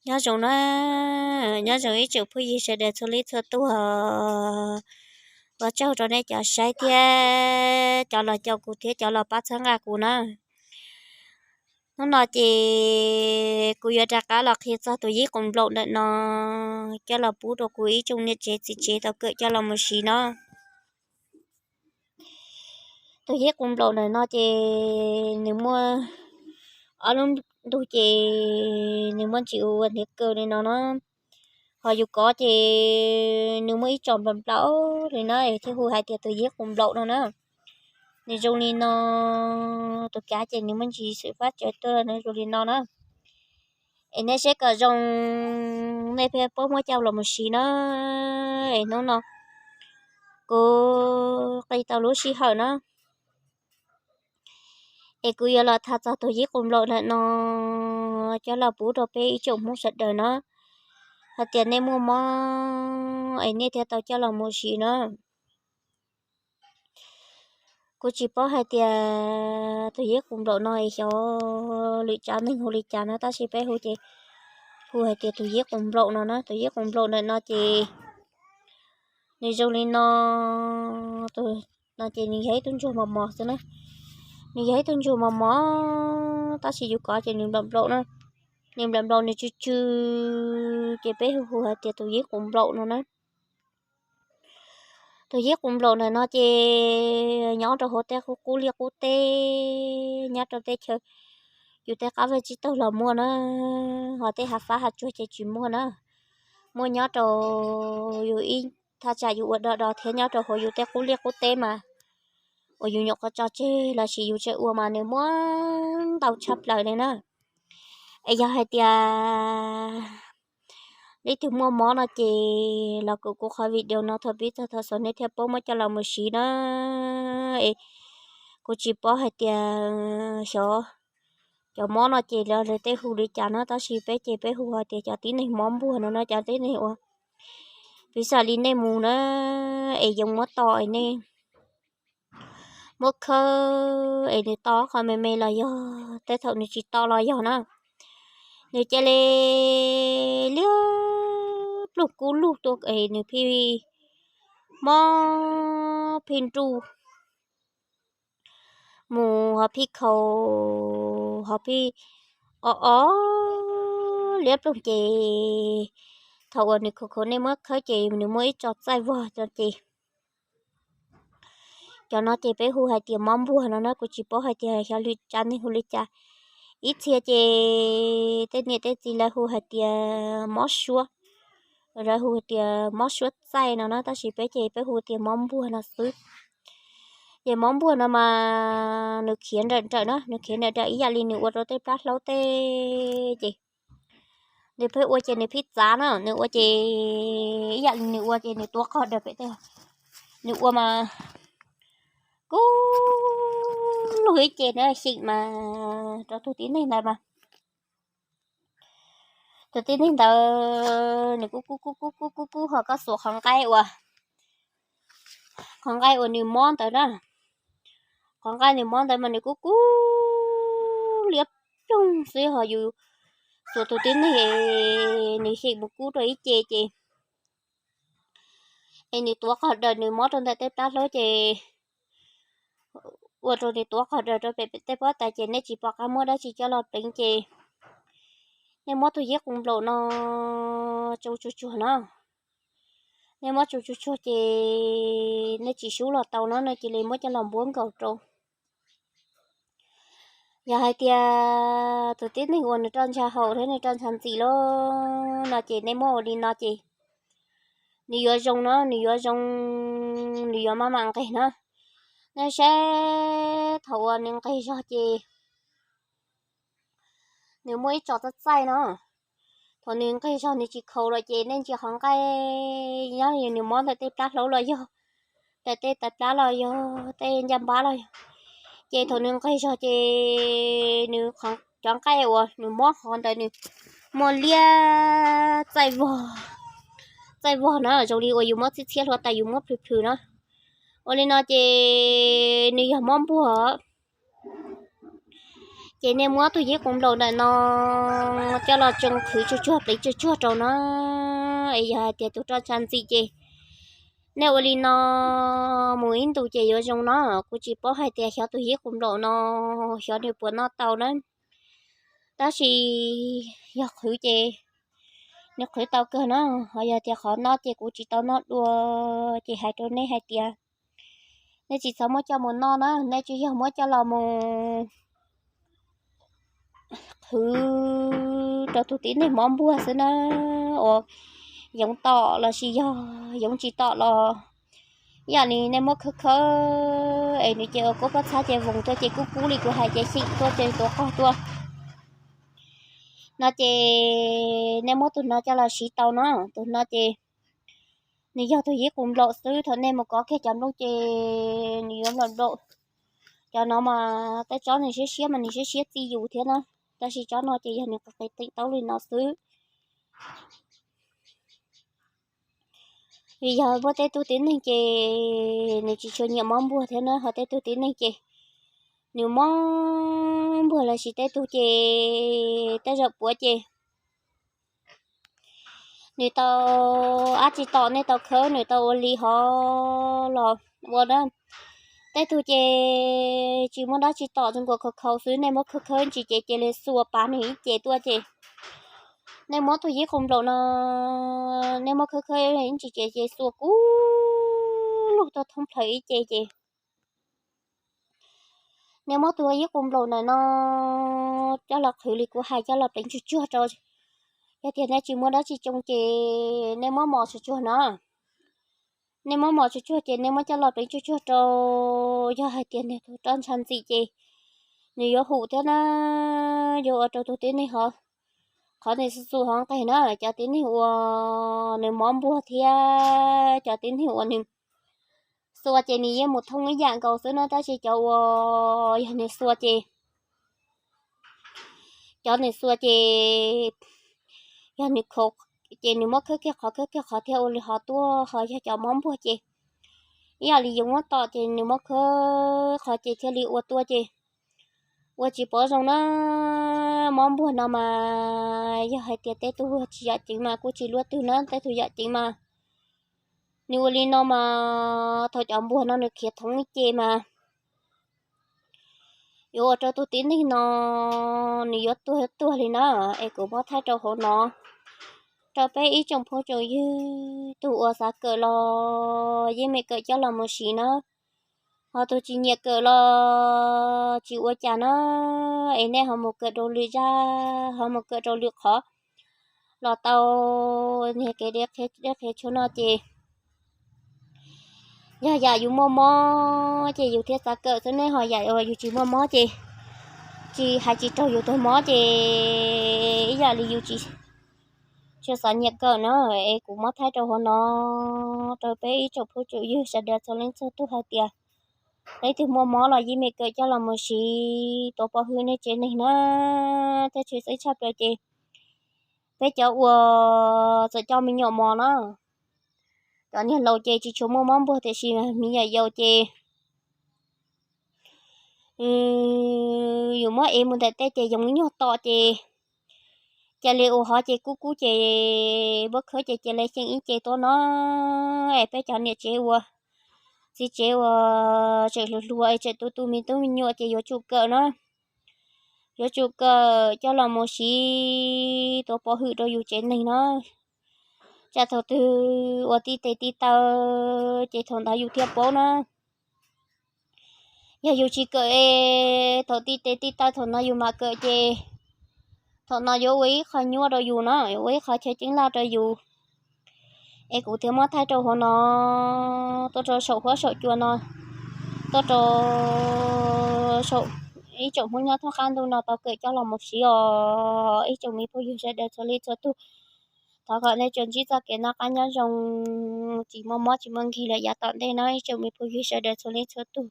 Nyob zoo na, nyob zoo ib tsoom phooj ywg sawv daws txhua leej txhua tus, ua tsaug rau nej cov saib thiab cov los caum kuv thiab cov los pab txhawb nqa kuv na. Hnub no ces kuv yuav rov qab los qhia txog tus yib qus nplaum ntawm no coj los pub rau kuv ib tsoom niam tsev txiv tsev tau kawm coj los mus siv no. Tus yib qus nplaum ntawm no ces nws muaj ob lub ntug ces nws muaj ntsis ua hniav kaw li no na. Ho yus kov ces nws muaj ib tsom nplaum nplaum li na es thiaj hu hais tias tus yib qus nplaum no na. Nws zoo li no, tus kav ces nws muaj ntsis xwm fab tsawv tuaj nws zoo li no na. Es nej saib kom zoo, nej thiaj paub muab coj los mus siv na. Es hnub no kuv qi tau lub sij hawm na, es kuv yuav los tham txog tus yib qus nplaum ntawm no coj los pub rau peb ib tsoom Hmoob sawv daws na, hais tias nej muaj mob es nej thiaj tau coj los mus siv na. Kuv tsis paub hais tias tus yib qus nplaum no es xyov lwm tsav neeg hu li cas na, tab sis peb hu ces hu hais tias tus yib qus nplaum no na. Tus yib qus nplaum ntawm no ces nws zoo li no, tus no ces nws yog ib tug ntsuag mos mos xwb na. Nws yog ib tug ntsuag mos mos, tab sis yus kov ces nws nplaum nplaum na. Nws nplaum nplaum nws tsw tsw, ces peb hu hu hais tias tus yib qus nplaum no na. Tus yib qus nplaum ntawm no ces nyob rau hauv tej qub qub liaj qub teb, nyob rau tej chaw yus tej qab vaj tsib taug los muaj na, ho tej hav fab hav tsuag ces tsis muaj na. Muaj nyob rau yus ib thaj tsam yus ua do do thiab nyob rau hauv yus tej qub liaj qub teb mas uas yus nyuam qhuav tso tseg los sis yus tseem ua mas nws muaj ntau tshaj plaws li na. Es yog hais tias leej twg muaj mob no ces los koom kuv qhov video no thaum pib txog thaum xaus nej thiaj paub muab coj los mus siv na. Es kuv tsis paub hais tias xyov cov mob no ces lawv tej hu li cas na, tab sis peb ces peb hu hais tias cov tib neeg mob npuag no na, cov tib neeg uas piv xam li nej mus na, es yeej muab to es nej muab khawb es nws to qhov me me los yog tej thaum nws tsis to los yog na, nws cia li liab ploog kub lug tuaj es nws pheej mob pheej nruj mus ho pheej khaus ho pheej o o liab ploog ces thaum uas nws khaus khaus nej muab khawb ces nws muaj ib tso txaij vog ces cov no ces peb hu hais tias mob npuag no na. Kuv tsis paub hais tias xyov lwm tsav neeg hu li cas. Ib txhia ces tej niam tej txiv lawv hu hais tias mob suab, lawv hu tias mob suab txaij no na, tab sis peb ces peb hu tias mob npuag no xwb. Ces mob npuag no mas nws khiav nrawm nrawm na, nws khiav nrawm nrawm ib yam li nws ua rau tej plab hlaub tej ces nws pheej ua ces nws pheej txav na, nws ua ces ib yam li nws ua ces nws tuav qog daws pem tej, nws ua mas kub lug ib ce na, xyeem mas rau tus tib neeg ntawd mas tus tib neeg ntawd nws kub kub kub kub kub kub kub ho koj xuas qhov nqaij uas, qhov nqaij uas nws mob ntawd na, qhov nqaij nws mob ntawd mas nws kub kub liab ploog xwb, ho yus xuas tus tib neeg nws xyeem mus kub rau ib ce ces es nws tuav qog daws nws mob rau ntawm tej plab hlaub ces ua rau nws tuav qog daws rau pem tej pob tais ces nej tsis pom qab muab dab tsi coj los pleev ces nej muab tus yib qus nplaum no tsu tsuag tsuag no, nej muab tsu tsuag tsuag ces nej tsis sub los tau no no cia li muab coj los npuab nkaus rau. Yog hais tias tus tib neeg uas nws roj ntsha haus thiab nws roj ntsha ntxim lawm no ces nej muab ua li no ces nws yuav zoo no, nws yuav zoo, nws yuav maj mam nqes na. Nej saib thaum uas nws nqes zog ces nws muaj ib tso txaij txaij no. Thaum nws nqes zog nws tsis khaus los ces nej ntsia qhov nqaij, nyob nws mob ntawm tej plab hlaub los yog ntawm tej tais plab los yog tej ncaj npab los yog, ces thaum nws nqes zog ces nws, cov nqaij uas nws mob hov ntawd nws muaj liab txaij vog, txaij vog na zoo li uas yus muab txhiab txhiab hlua tas yus muab plhws plhws na. Ua li no ces nws yog mob npuag. Ces nej muab tus yib qus nplaum ntawm no coj los tsoo qhwv tsuag tsuag pleev tsuag tsuag rau na. Es yog hais tias tus roj ntsha ntxim ces nej ua li no mus ib ntus ces yuav zoo no. Kuv tsis paub hais tias xyov tus yib qus nplaum no xyov nws puas noj tau na. Tab sis yog qhwv ces nws qhwv tau kawg na. Ho yog tias qhov noj ces kuv tsis tau noj dua, ces hais rau nej hais tias nej tsis txhob muab coj mus noj na, nej tsuas yog muab coj los mus qhwv rau tus tib neeg mob npuag xwb na, uas yoov tom los sis yog yoov tsis tom los, ib yam li nej muab khawb khawb es nws ces ua kub pob txhab ces voos tuaj ces kub kub li kuv hais ces xyeem tuaj ces tuav qog tuaj no ces nej muab tus no coj los siv tau no. Tus no ces nws yog tus yib qus nplaum xwb, thaum nej mus kov kiag cov nplooj ces nws yuav nplaum nplaum. Cov no mas tej tsob nws siab siab mas nws siab siab txi yus thiab na, tab sis tsob no ces yog nws qis qis teem taub li no xwb. Vim yog muaj tej tug tib neeg ces nws tsis tshua nyiam mob npuag thiab na, ho tej tug tib neeg ces nws mob npuag los sis tej tug ces tej zaum puav ces nws tau ab tsi tom, nej tau khawb nws tau ua li hov los ua na. Tej tug ces tsis muaj dab tsi tom, zoo nkaus khaus khaus xwb, nej muab khawb khawb ntsis ces cia li xuas pav nws ib ce tuaj ces nej muab tus yib qus nplaum no, nej muab khawb khawb ntsis ces ces xuas kub lug tuaj thoob plaws ib ce ces nej muab tus yib qus nplaum ntawm no coj los qhwv li kuv hais, coj los pleev tsuag tsuag rau. Yog tias nej tsis muaj dab tsi tsoo ces nej muab mos tsuag tsuag no. Nej muab mos tsuag tsuag ces nej muab coj los pleev tsuag tsuag rau. Yog hais tias nws tus roj ntsha ntxim ces nws yuav hum thiab na, yuav ua rau tus tib neeg ho, qhov nws xuas xuas hov nqes na, cov tib neeg uas nws mob npuag thiab cov tib neeg uas nws xuas ces nws yeej mus thoob ib yam nkaus xwb na, tab sis cov uas yog nws xuas ces, cov nws xuas ces yog nws khaus ces nws muab khawb kiag qhov khawb kiag qhov thiaj ua li hov tuaj, ho yog cov mob npuag ces ib yam li yus muab tom ces nws muab khawb qhov ces thiaj li ua tuaj ces ua tsis pov zoo na. Mob npuag no mas yog hais tias tej tug tsis yam ceev mas kuj tsis luaj twg na, tej tug yam ceev mas nws ua li no mas thaum cov npuag no nws khiav thoob ib ce mas yuav ua rau tus tib neeg no nws yuav tuag tuag li na. Es kuv muab thaij rau hauv no rau peb ib tsoom phooj tsoom ywg, tus uas xav kawm los yeej meem kawm coj los mus siv na, ho tus tsis nyiam kawm los tsis ua cas na. Es nej ho mus kawm rau lwm zaj, ho mus kawm rau lwm qhov los tau. Niag kev dej qhia tshuaj no ces yog yam yus muaj mob ces yus thiaj xav kawm xwb, nej ho yam uas yus tsis muaj mob ces tsis hais tsis raug yus tus mob ces ib yam li yus tsis tshua xav nyiam kawm na. Es kuv muab thaij rau hauv no rau peb ib tsoom phooj tsoom ywg sawv daws txhua leej txhua tug hais tias leej twg muaj mob los yeej meem kawm coj los mus siv tuav pov hwm nej tsev neeg na. Thiab tshwj xeeb tshaj plaws ces peb cov uas txawm coj me nyuam mos na, cov niag laus ces tsis tshua muaj mob npuag tiam sis me nyuam yaus ces yus muab ev mus ntawm tej ces yoov nyuag tom ces cia li ua hov ces kub kub ces muab khawb ces cia li xyeem ib ce tuaj no. Es peb cov niam tsev uas, txiv tsev uas tseem hluas hluas es tseem tu tu me tub me nyuam ces yuav tsum kawm na, yuav tsum kawm coj los mus siv tuav pov hwm rau yus tsev neeg na. Tsam thaum twg uas tib tes tib taw ces thaum ntawd yus thiaj paub na. Yog yus tsis kawm es thaum tib tes tib taw thaum no yus mam kawm ces thaum no yuav ua ib qho nyuaj rau yus na, yuav ua ib qho chaw ceeb laj rau yus. Es kuv thiaj muab thaij rau hauv no, tuaj rau saum huab saum cua no, tuaj rau saum ib tsoom Hmoob nyob thoob qab ntuj no tau kawm coj los mus siv os ib tsoom me phooj ywg sawv daws txhua leej txhua tug. Thov kom nej tsuas ntsib txoj kev noj qab nyob zoo, tsis muaj mob tsis muaj nkeeg lawm yav tom ntej na ib tsoom me phooj ywg sawv daws txhua leej txhua tug.